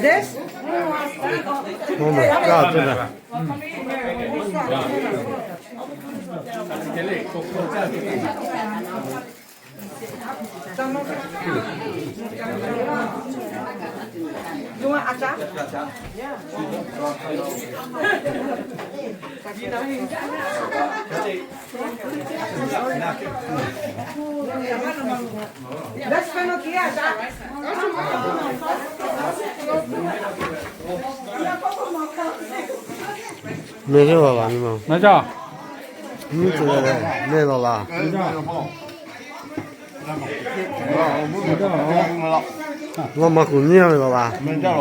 This? Mvuhˇ maˬ kaˇ teˇ na. Meh teˇ g'aˇ la ni ma. Nyiˇ ceuˬ leh meh lawˬ laˬ. Lawˬ maˬ kuˬ nyiˇ ve lawˬ laˬ. Meh jaˇ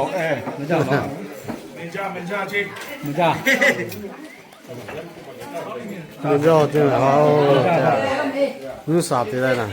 teˇ ve, nyiˇ shaˍ te leh naˍ.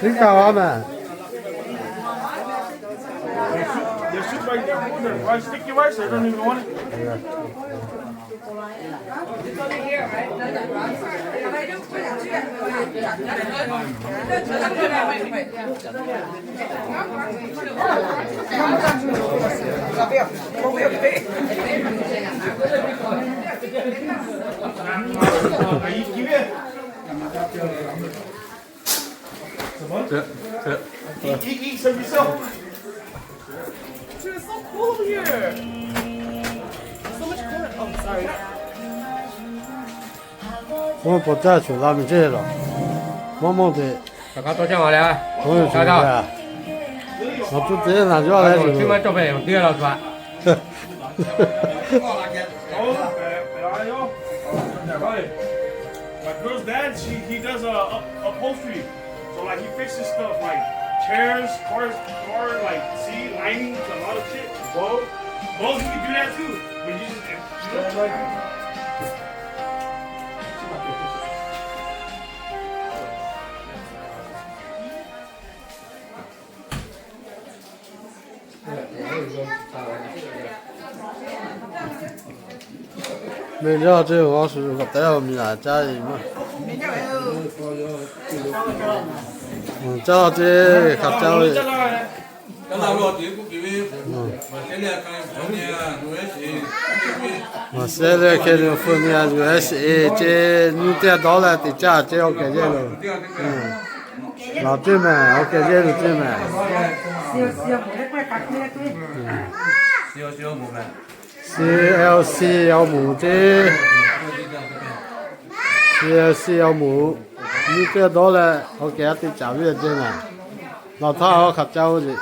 Teˇ kaꞈ a meh. There's soup right there. Why sticky rice? I don't even want it. It's so cold here. So much cold. Oh, sorry. Mvuhˇ paw caˇ shuˍ la meh ceˇ lawˬ. Mvuhˇ mvuhˇ te. Awˬ tuˬ te naˬ yawˇ leh shuˍ. My girl's dad, she, he does, uh, up-, upholstery. So, like, he fixes stuff like chairs, cars, car, like, seat linings, a lot of shit. Both, both, he can do that too. But you just, you know, like, meh jaˇ teˇ g'aˇ shu k'awꞈ te a mi laˬ caˇ e maˇ. Caˇ teˇ hk'a caˇ ve. Maˬ shehˉ leh California U S A ceˇ, nyiˇ teˇ dawˇ leh teꞈ caˇ ceˇ, awˬ kehˬ yehˇ lo. Laˬ teˇ mehˍ, awˬ kehˬ yehˇ lo teˇ mehˍ. C L C awˬ moˍ teˇ, C L C awˬ moˍ, nyiˇ teˇ dawˇ leh awˬ kehˬ a teꞈ caˍ ve ceˇ mehˍ. Laˬ htaˇ a hk'aˬ caˇ oˇ ve.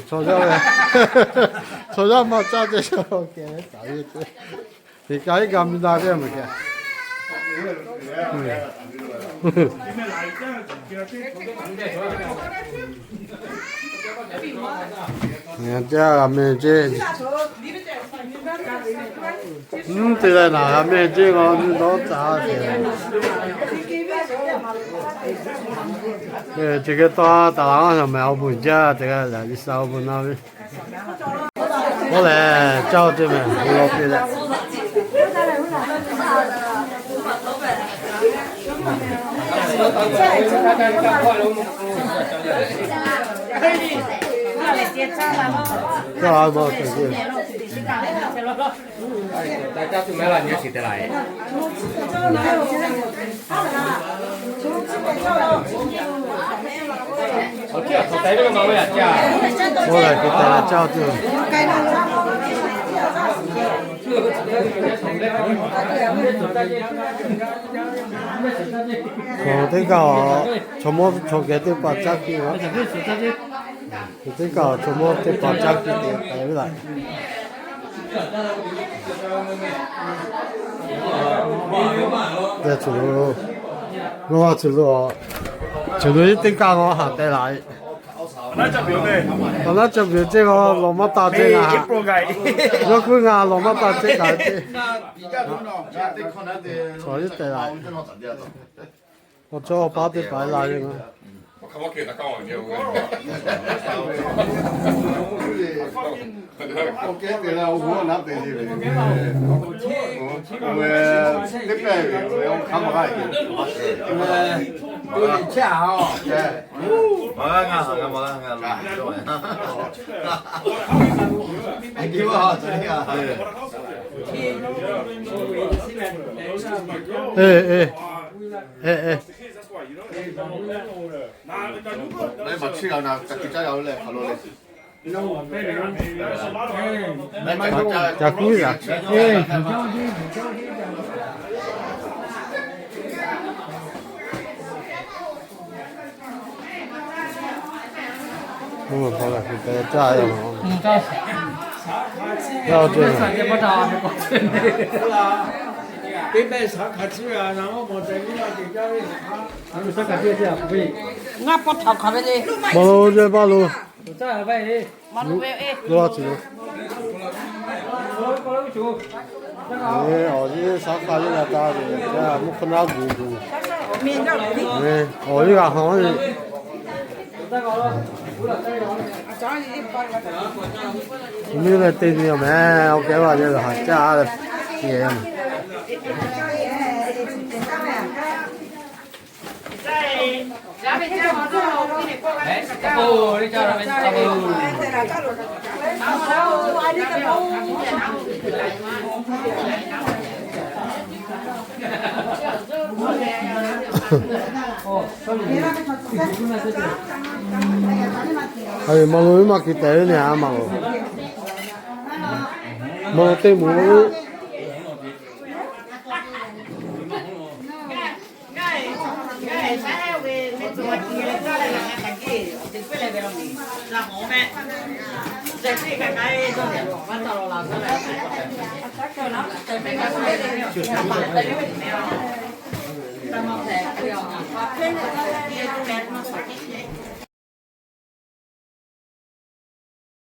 Chaw yaˇ ve, chaw yaˇ maˇ caˇ ceˇ, awˬ kehˬ caˍ ve ceˇ. Teꞈ ka iˉ ka mi la ve maˬ kehˬ. Ngaˬ jaˇ g'a meh ceˇ. Nyiˇ te leh naˍ g'a meh ceˇ, ngaˬ nyiˇ dawˇ caˇ ceˇ. Chi hk'e taw taˍ la a mehˍ, awˬ bon jaˇ teˇ g'aˇ lehˬ, G'uiˬsha awˬ bon na ve. Oˇ lehˬ, caˇ teˇ mehˍ, law te leh. Caˇ a ma teˇ. Oˇ lehˬ, hk'e te leh caˇ tuˬ. Teˇ kaˇ a, chaw mawˇ chaw geh teˇ hpaˍ caˇ piˇ a. Teˇ kaˇ a, chaw mawˇ teˇ hpaˍ caˇ piˇ te k'ai ve laꞈ. Te, lo, ceuˬ lo, ceuˬ lo teˇ kaˇ a haꞈ teh laꞈ. Awˬ naˉ ca piˬ ceˇ k'o, lawˬ maˇ taˇ ceˇ ngaˬ. Yawˇ kuiˉ ngaˬ lawˬ maˇ taˇ ceˇ kaꞈ ceˇ. Awˬ cawˇ awˬ paˉ teˇ hpaˍ la ve ma. Ngaˇ pawˆ htaꞈ hk'aˬ ve le. Mawˬ lo, yehˬ paˇ lo. Mawˬ lo ve, lo a tuˬ lo. Awˬ yeˇ shaˉ hk'a yeˇ la taˇ ve, mvuhˇ hk'aw naˆ guˬ guˬ. Awˬ yeˇ g'a hawˬ ve. Miˇ leh teˇ nyi awˬ meh, awˬ kehˉ va yehˬ ve haꞈ caˇ ve. Aˬ, maˇ lo maˇ k'ai tehꞈ ve ne, a maˇ lo. Maˇ lo teˇ moˍ.